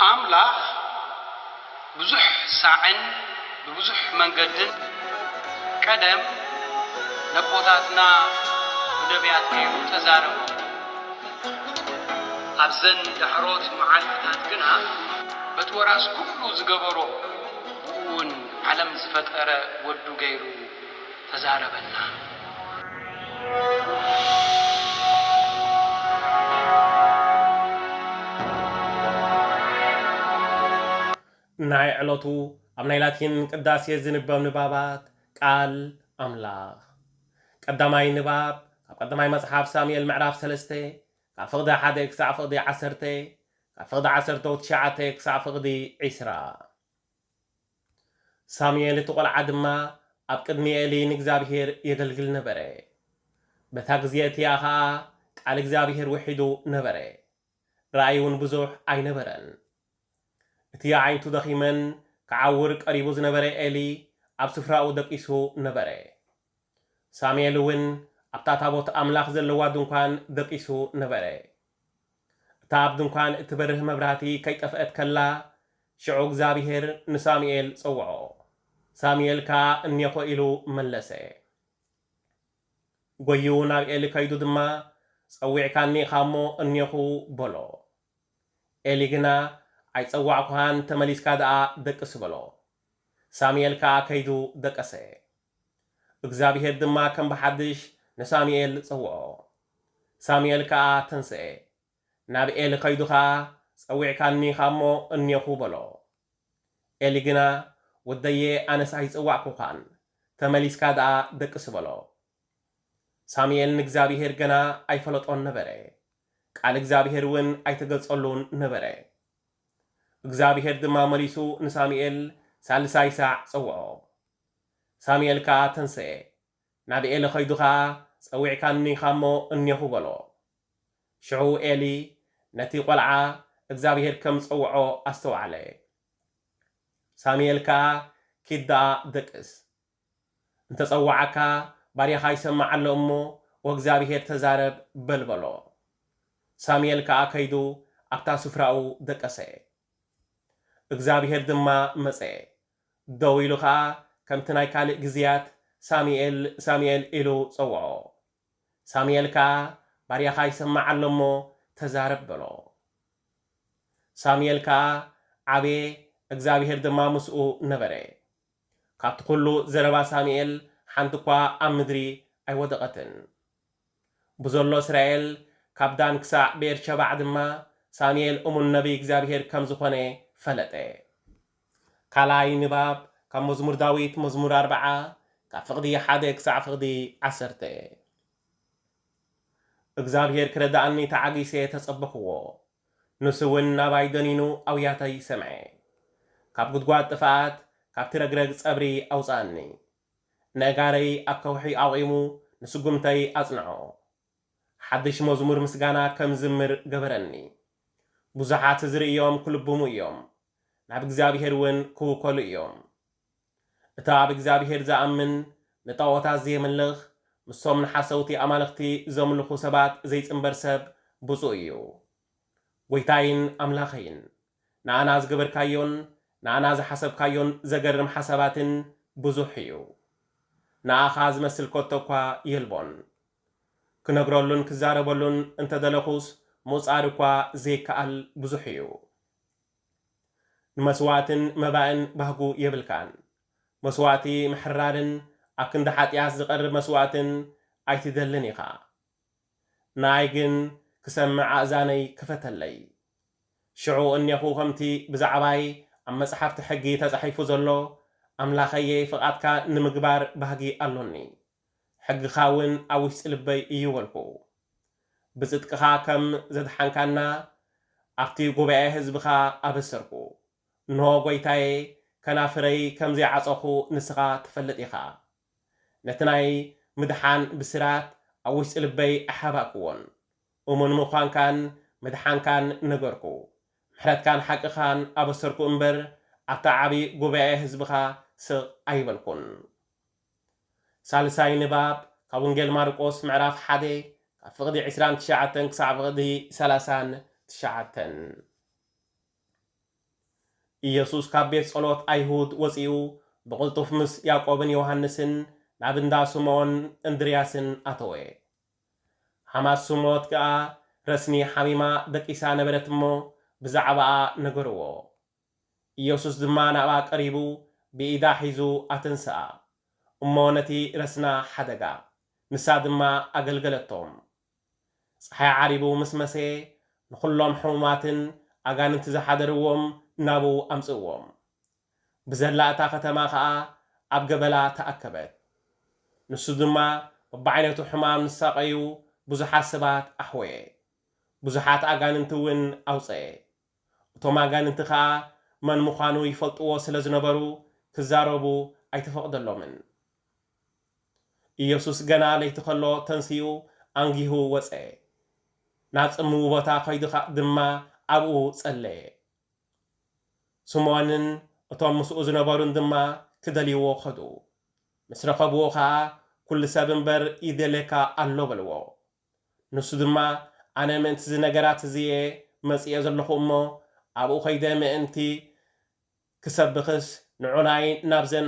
ኣምላኽ ብዙሕ ሳዕን ብብዙሕ መንገድን ቀደም ነቦታትና ብነቢያት ገይሩ ተዛረቦም። ኣብዘን ዳሕሮት መዓልትታት ግና በቲ ወራስ ኩሉ ዝገበሮ ብኡ እውን ዓለም ዝፈጠረ ወዱ ገይሩ ተዛረበና። ናይ ዕለቱ ኣብ ናይ ላቲን ቅዳሴ ዝንበብ ንባባት ቃል ኣምላኽ። ቀዳማይ ንባብ ካብ ቀዳማይ መጽሓፍ ሳሙኤል ምዕራፍ ሰለስተ ካብ ፍቕዲ ሓደ ክሳዕ ፍቕዲ ዓሰርተ፣ ካብ ፍቕዲ ዓሰርተ ትሽዓተ ክሳዕ ፍቕዲ ዒስራ። ሳሙኤል እቲ ቆልዓ ድማ ኣብ ቅድሚ ኤሊ ንእግዚኣብሔር የገልግል ነበረ። በታ ግዜ እቲኣ ኸኣ ቃል እግዚኣብሔር ውሒዱ ነበረ። ራእይ እውን ብዙሕ ኣይነበረን። እቲ ኣዒንቱ ደኺመን ክዓውር ቀሪቡ ዝነበረ ኤሊ ኣብ ስፍራኡ ደቂሱ ነበረ። ሳሙኤል እውን ኣብታ ታቦት ኣምላኽ ዘለዋ ድንኳን ደቂሱ ነበረ። እታ ኣብ ድንኳን እትበርህ መብራህቲ ከይጠፍአት ከላ፣ ሽዑ እግዚኣብሔር ንሳሙኤል ጸውዖ። ሳሙኤል ከኣ እኔኹ ኢሉ መለሰ። ጐይዩ ናብ ኤሊ ከይዱ ድማ፣ ጸዊዕካኒ ኢኻ እሞ እኔኹ በሎ። ኤሊ ግና፣ ኣይጸዋዕኩኻን፣ ተመሊስካ ደኣ ደቅስ በሎ። ሳሙኤል ከኣ ከይዱ ደቀሰ። እግዚኣብሔር ድማ ከም ብሓድሽ ንሳሙኤል ጸውዖ። ሳሙኤል ከኣ ተንስኤ፣ ናብ ኤሊ ከይዱ ኸኣ፣ ጸዊዕካኒ ኢኻ እሞ እኔኹ በሎ። ኤሊ ግና፣ ወደየ፣ ኣነስ ኣይጸዋዕኩኻን፣ ተመሊስካ ደኣ ደቅስ በሎ። ሳሙኤል ንእግዚኣብሔር ገና ኣይፈለጦን ነበረ፣ ቃል እግዚኣብሔር እውን ኣይተገልጸሉን ነበረ። እግዚኣብሔር ድማ መሊሱ ንሳሙኤል ሳልሳይ ሳዕ ጸውዖ። ሳሙኤል ከኣ ተንስኤ፣ ናብ ኤሊ ኸይዱ ኸኣ፣ ጸዊዕካኒ ኢኻ እሞ እኔኹ በሎ። ሽዑ ኤሊ ነቲ ቈልዓ እግዚኣብሔር ከም ዝጸውዖ ኣስተውዓለ። ሳሙኤል ከኣ፣ ኪድ ደኣ ደቅስ፣ እንተ ጸዋዓካ ባርያኻ ይሰምዕ ኣሎ እሞ፣ ወእግዚኣብሔር ተዛረብ በል በሎ። ሳሙኤል ከኣ ከይዱ ኣብታ ስፍራኡ ደቀሰ። እግዚኣብሔር ድማ መጸ። ደው ኢሉ ኸኣ ከምቲ ናይ ካልእ ግዜያት፣ ሳሙኤል፣ ሳሙኤል ኢሉ ጸውዖ። ሳሙኤል ከኣ፣ ባርያኻ ይሰምዕ ኣሎ እሞ ተዛረብ በሎ። ሳሙኤል ከኣ ዓበየ፣ እግዚኣብሔር ድማ ምስኡ ነበረ። ካብቲ ኵሉ ዘረባ ሳሙኤል ሓንቲ እኳ ኣብ ምድሪ ኣይወደቐትን። ብዘሎ እስራኤል፣ ካብ ዳን ክሳዕ ቤርሸባዕ ድማ፣ ሳሙኤል እሙን ነቢይ እግዚኣብሔር ከም ዝኾነ ፈለጠ። ካልኣይ ንባብ ካብ መዝሙር ዳዊት መዝሙር ኣርብዓ ካብ ፍቕዲ ሓደ ክሳዕ ፍቕዲ ዓሰርተ። እግዚኣብሔር ክረድኣኒ ተዓጊሰ ተጸበኽዎ፣ ንሱ እውን ናባይ ደኒኑ ኣውያተይ ሰምዐ። ካብ ጉድጓድ ጥፍኣት፣ ካብቲ ረግረግ ጸብሪ ኣውጽኣኒ። ነእጋረይ ኣብ ከውሒ ኣቑሙ፣ ንስጉምተይ ኣጽንዖ። ሓድሽ መዝሙር ምስጋና ከም ዝዝምር ገበረኒ። ብዙሓት ዝርእዮም ክልብሙ እዮም፣ ናብ እግዚኣብሔር እውን ክውከሉ እዮም። እቲ ኣብ እግዚኣብሔር ዝኣምን፣ ንጣኦታት ዘየምልኽ፣ ምስቶም ንሓሰውቲ ኣማልኽቲ ዘምልኹ ሰባት ዘይጽንበር ሰብ ብፁእ እዩ። ጐይታይን ኣምላኸይን፣ ንኣና ዝገበርካዮን ንኣና ዝሓሰብካዮን ዘገርም ሓሳባትን ብዙሕ እዩ። ንኣኻ ዝመስል ከቶ እኳ የልቦን። ክነግረሉን ክዛረበሉን እንተደለኹስ፣ ምቑጻር እኳ ዘይከኣል ብዙሕ እዩ። ንመስዋእትን መባእን ባህጉ የብልካን። መስዋእቲ ምሕራድን ኣብ ክንዲ ሓጢኣት ዝቐርብ መስዋእትን ኣይትደልን ኢኻ። ንኣይ ግን ክሰምዕ ኣእዛነይ ክፈተለይ። ሽዑ እኔኹ ከምቲ ብዛዕባይ ኣብ መጽሓፍቲ ሕጊ ተጻሒፉ ዘሎ፣ ኣምላኸየ፣ ፍቓድካ ንምግባር ባህጊ ኣሎኒ፣ ሕግኻ እውን ኣብ ውሽጢ ልበይ እዩ በልኩ። ብጽድቅኻ ከም ዘድሓንካና ኣብቲ ጉባኤ ህዝብኻ ኣበሰርኩ። እንሆ ጐይታየ፣ ከናፍረይ ከም ዘይዓጸኹ ንስኻ ትፈልጥ ኢኻ። ነቲ ናይ ምድሓን ብስራት ኣብ ውሽጢ ልበይ ኣይሓባእክዎን። እሙን ምዃንካን ምድሓንካን ነገርኩ። ምሕረትካን ሓቅኻን ኣበሰርኩ እምበር፣ ኣብቲ ዓቢ ጉባኤ ህዝብኻ ስቕ ኣይበልኩን። ሳልሳይ ንባብ ካብ ወንጌል ማርቆስ ምዕራፍ ሓደ ካብ ፍቕዲ ዕስራን ትሽዓተን ክሳዕ ፍቕዲ ሰላሳን ትሽዓተን። ኢየሱስ ካብ ቤት ጸሎት ኣይሁድ ወጺኡ ብቕልጡፍ ምስ ያዕቆብን ዮሃንስን ናብ እንዳ ስምዖን እንድርያስን ኣተወ። ሓማት ስሞት ከኣ ረስኒ ሓሚማ ደቂሳ ነበረት እሞ ብዛዕባኣ ነገርዎ። ኢየሱስ ድማ ናብኣ ቀሪቡ ብኢዳ ሒዙ ኣተንስኣ። እሞ ነቲ ረስና ሓደጋ፣ ንሳ ድማ ኣገልገለቶም። ጸሓይ ዓሪቡ ምስ መሰየ ንኹሎም ሕሙማትን ኣጋንንቲ ዝሓደርዎም ናብኡ ኣምጽእዎም። ብዘላ እታ ከተማ ኸኣ ኣብ ገበላ ተኣከበት። ንሱ ድማ በብዓይነቱ ሕማም ዝሳቐዩ ብዙሓት ሰባት ኣሕወየ። ብዙሓት ኣጋንንቲ እውን ኣውጸኤ። እቶም ኣጋንንቲ ኸኣ መን ምዃኑ ይፈልጥዎ ስለ ዝነበሩ ክዛረቡ ኣይተፈቕደሎምን። ኢየሱስ ገና ለይቲ ከሎ ተንሲኡ ኣንጊሁ ወጸ። ናብ ጽምዊ ቦታ ከይዱ ኸ-፣ ድማ ኣብኡ ጸለየ። ስምዖንን እቶም ምስኡ ዝነበሩን ድማ ክደልይዎ ኸዱ። ምስ ረኸብዎ ኸኣ፣ "ኩሉ ሰብ እምበር ይደልየካ ኣሎ" በልዎ። ንሱ ድማ፣ "ኣነ ምእንቲ እዚ ነገራት እዚ እየ መጺኤ ዘለኹ እሞ፣ ኣብኡ ኸይደ ምእንቲ ክሰብኽስ ንዑናይ ናብዘን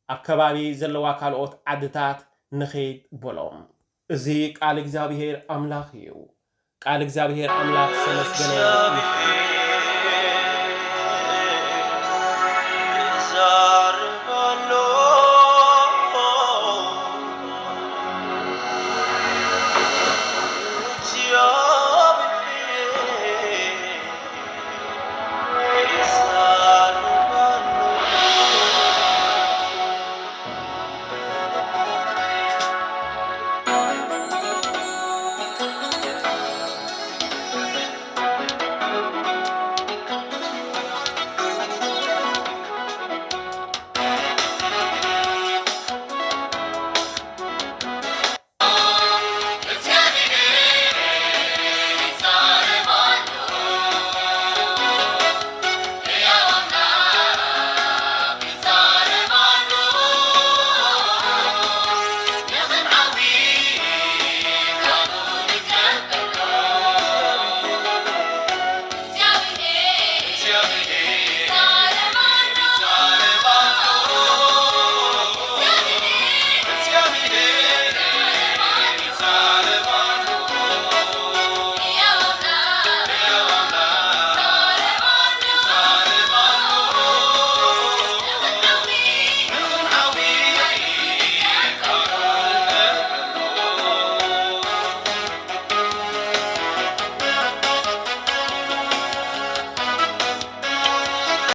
ኣብ ከባቢ ዘለዋ ካልኦት ዓድታት ንኺድ" በሎም። እዚ ቃል እግዚኣብሔር ኣምላኽ እዩ። ቃል እግዚኣብሔር ኣምላኽ ዝተመስገነ ይኹን።